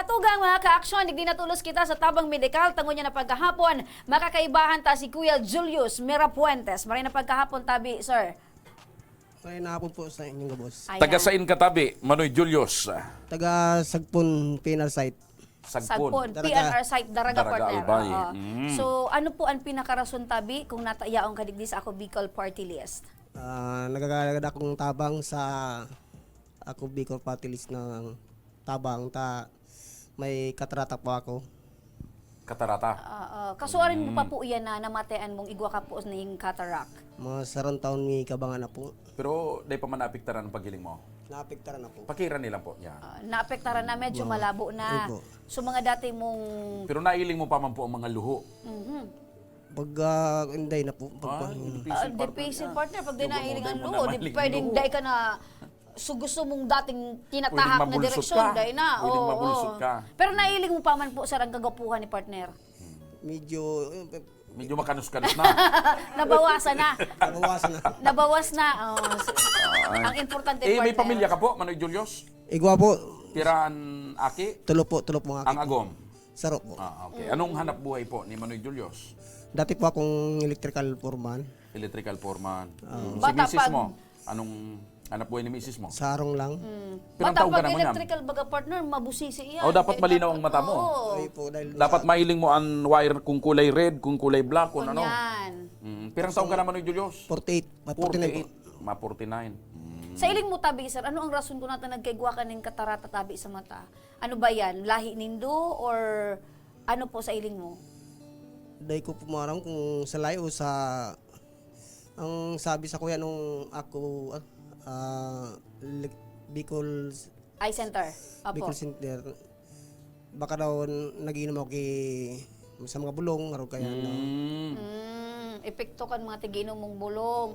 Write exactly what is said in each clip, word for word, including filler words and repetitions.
Atugang mga ka-aksyon, digdi natulos kita sa tabang medikal, tangon niya na pagkahapon, makakaibahan ta si Kuya Julius Mirapuentes. Maray na pagkahapon, tabi, sir. Maray na hapon po sa inyong gabos. Ayan. Taga sain ka, tabi, Manoy Julius? Taga Sagpon, P N R site. Sagpon. Sagpon, Daraga. P N R site, Daraga, Daraga, partner. Albay. Oo. Mm. So, ano po ang pinakarason, tabi, kung natayaon ka digdi sa Ako Bicol Party List? Ah, nagagagad akong tabang sa Ako Bicol Party List ng tabang ta may katarata po ako. Katarata? Oo. Kasuarin mo pa Mm. po iyan na namatayan mong igwa ka po ning cataract? Mga sarong taon may kabangan na po. Pero dai pa man naapektaran ang paghiling mo? Naapektaran na po. Pakiran nilang po niya. Ah, naapektaran na, medyo Mga malabo na. Opo. So, mga dati mong Pero nailing mo pa man po ang mga luho? Mhm. Pag, ah, hindi na po. Pag, Ah, pag, hindi Ah, pisil, partner, difficult, ah. Pag di Yung nailing mo, ang di mo luho, di namaling pwedeng luho. Dai ka na, so gusto mong dating tinatahak Pwedeng na mabulsot direksyon, ka. Dai na. Pwedeng Oo, mabulsot oo. ka. Pero nailing mo pa man po, sir, ang kagwapuhan ni partner? Medyo, eh, Medyo makanus-kanus na. Nabawasan na. Nabawasan na. Nabawas na. Oh, so, Ay. Ang importante, Eh, may partner. Pamilya ka po, Manoy Julius? Igwa po. Pira an aki? Tulo po, tulo po ang aki Ang po. Agom? Saro po. Ah, okay. Anong hanap buhay po ni Manoy Julius? Dati po akong electrical foreman. Electrical foreman. Oo. Si Bata misis pag mo? Anong hanap buhay ni misis mo? Sarong lang. Mm. Pirang Bata taon ka pag na ngunyan? Electrical, baga, partner, mabusisi yan. Oh, dapat Dahil malinaw ang mata mo. Oo. Ay po, dahil Dapat sa mailing mo ang wire kung kulay red, kung kulay black, kung ano. Kunyan. Mm. Pirang taon ka naman, Julius? Forty-eight. Ma-, forty-nine po. Forty-eight. Ma forty-nine. Mm. Sa iling mo, tabi, sir, ano ang rason kung nata nagkaigwa ka ning katarata, tabi, sa mata? Ano ba yan? Lahi nindo or ano po sa iling mo? Dai ko po maaram kung sa lahi o sa, ang sabi sa kuya nung ako, ah, ah, lik-, Bicol Eye Center. Opo. Bicol Center. Baka daw n-, nag-iinom ako ki-, sa mga bulong, arog kaya, no? Mm. Mm, epekto kan mga tigiinom mong bulong.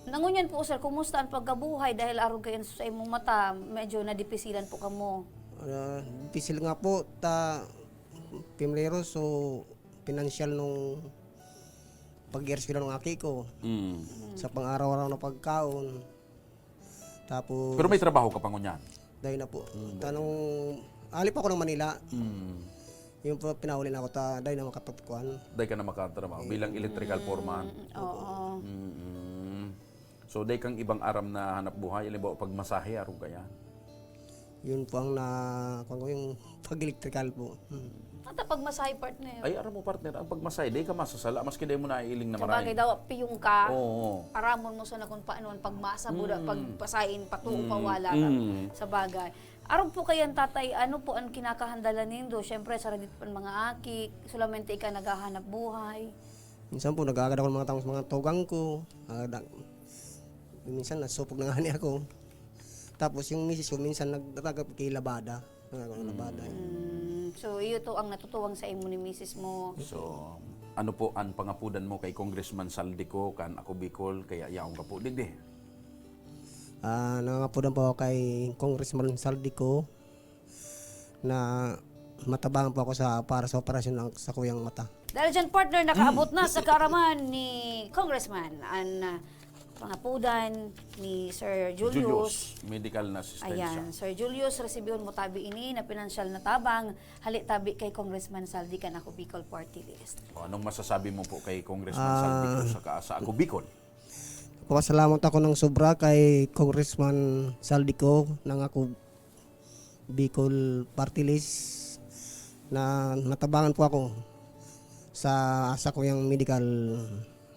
Nangunyan po, sir, kumusta ang pagkabuhay dahil arog kayan sa imong mata, medyo nadipisilan po kamo? Ah, dipisil nga po, ta, primero, so, pinansyal nung pag-eskwela ng aki ko. Mm. Sa pang-araw-araw na pagkaon. Tapos Pero may trabaho ka pa ngunyan? Dai na po. Mm, dai. Tanong, ali pa ako ng Manila. Mm. Yung po, pinahuli na ako, ta, dai na makapagkuhan. Dai ka na makatrabaho Eh, bilang electrical Mm, foreman? Oo. Mm-mm. So, dai kang ibang aram na hanap buhay? Halimbawa, pagmasahe, arog kaya? Yun po ang na, kung yung pag-electrical po. Hmm. Ata pagmasahe, partner. Ay, aram mo, partner, ang pagmasahe, dai ka masasala, maski dai mo naiiling na Sabagay maray. Daw, piyong ka, Oo. aramon mo sana kung paano ang pagmasa, buda, Mm. pagpasahin, patuo, Mm, pawala na. Mm. Sabagay. Arog po kayan, tatay, ano po ang kinakahandalan nindo? Siyempre, sa radit pan mga aki, solamente ika naghahanap buhay. Minsan po, nag-aagad ako ng mga tao, mga tugang ko. Ah, da-, minsan, nasupog na nga ni ako. Tapos, yung misis ko, minsan, nagtatagap kay labada. Nagagawa ng labada. Mm. So, iyo to ang natutuwang sa imo ni misis mo. So, ano po ang pangapudan mo kay Congressman Saldico kan Ako Bicol, kaya yaon ka po digdi? Ah, nangangapudan po ako kay Congressman Saldico na matabangan po ako sa, para sa operasyon ng, sa kuyang mata. Dahil dyan, partner, nakaabot na sa kaaraman ni Congressman an, ah, pangapudan ni Sir Julius. Julius, medical na asistensya. Ayan, Sir Julius, resibihon mo tabi ini na pinansyal na tabang, hali tabi kay Congressman Saldi kan Ako Bicol Party List. O, anong masasabi mo po kay Congressman Ah. Saldi po sa ka-, sa Ako Bicol? Nagpapasalamat ako ng sobra kay Congressman Saldico ng Ako Bicol Party List na natabangan po ako sa, sa kuyang medical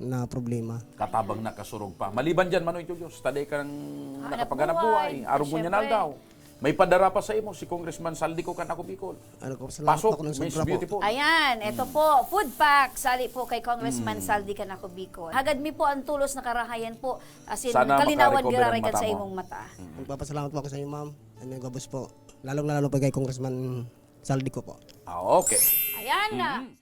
na problema. Katabang na kasurog pa. Maliban dyan, Manoy Julius, taday kang Hanap nakapaghanap buhay, buhay, arog ngunyan siyempre. Aldaw. May padara pa sa imo si Congressman Saldico kan Ako Bicol. Ano po, salamat Pasok, po ng Miss sobra po. Beautiful. Ayan, eto Mm. po, food pack, sali po kay Congressman Mm. Saldi kan Ako Bicol. Hagad mi po ang tulos na karahayan po, as in, Sana kalinawan makarecover ang giraray kan mata sa mo. imong mata. Mm. Magpapasalamat po ako sa inyo, ma'am. Ano yung gabos po? Lalong-lalo po kay Congressman Saldico po. Ah, okay. Ayan na. Mm.